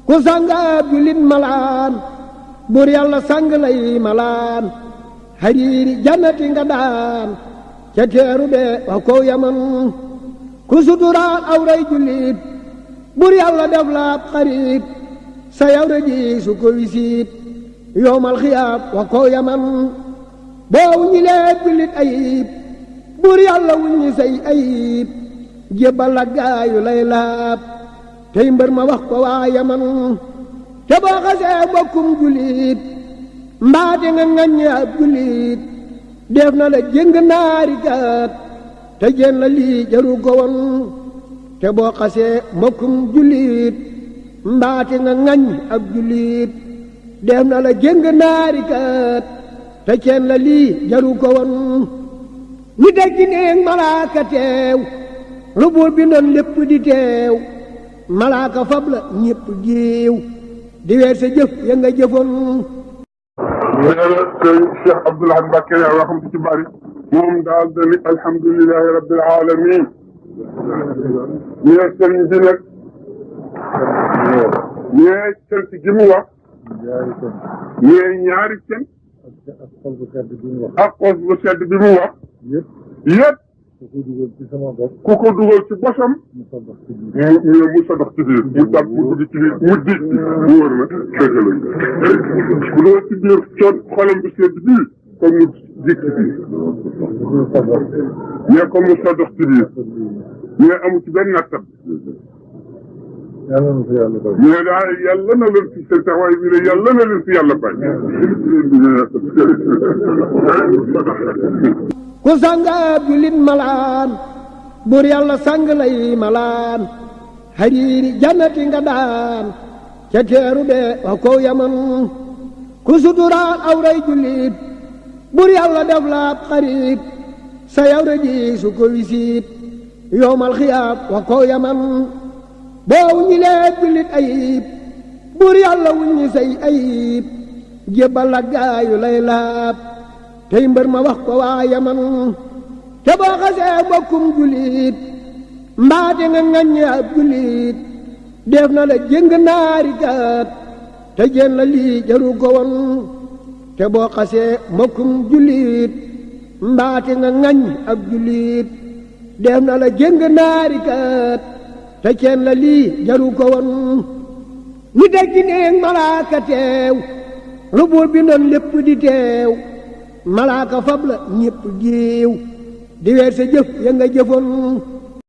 ku sangab julit malaan bur yàlla sang lay malaan hariiri jannati nga daan ca teeru be wa kow yaman ku suturaal awray julit bur yàlla def laab xarit sa yawra ji su ko wisiit yowmal xiyaab wa kow yaman boo wuññi lee julit ayib bur yàlla wuññi say ayib jébbal la gaayu lay laab tey mbër ma wax ko waa yaman te boo xasee bokkum julit mbaate nga ŋaññe ab julit def na la jëng naari kat te jën la lii jaru ko woon te boo xasee mbokkum julit mbaate nga ŋaññ ab julit def na la jëng naari kat te jën la lii jaru ko woon ni dégg neeg malaaka teew lu buur bi noon lépp di teew malaaka fab la ñépp giiw di weer sa jëf ya nga jëfoon. nee na sëñ Cheikh Abdoul Ahad Mbacké yaa waxam ci bari moom daal dani alhamdulilahi rabbil alamin ñee sëñ bi nag ñee cant gi mu wax ñee ñaari cant ak xol bu sedd bi mu wax ak xol bu sedd bi mu wax yëpp ku ko dugal ci sama bopp ku ko dugal ci bosam mu sa dox ci biir mu sa dox ci biir mu tàbb mu dugg ci biir mu di mu wóor na dëgg la ku dugal ci biir coot xolam bu sedd bii comme mu jik ci biir mais comme mu sa dox ci biir mais amu ci benn nattab yàlla na fi yàlla bay mais daal yàlla na leen fi seen taxawaay bi ne yàlla na leen fi yàlla bay ku sangab julit malaan bur yàlla sang lay malaan hariiri jannati nga daan ca teeru be wa kow yaman ku suturaal awray julit bur yàlla def laab xarit sa yawra ji su ko wisiit yowmal xiyaab wa kow yaman boo wuññi lee julit ayib bur yàlla wuññi say ayib jébbal la gaayu lay laab tey mbër ma wax ko waa yaman te boo xasee bokkum julit mbaate nga ŋaññe ab julit def na la jëng naari kat te jën la lii jaru ko woon te boo xasee mbokkum julit mbaate nga ŋaññ ab julit def na la jëng naari kat te jën la lii jaru ko woon ni dégg neeg malaaka teew lu buur bi noon lépp di teew malaaka fab la ñépp giiw di weer sa jëf ya nga jëfoon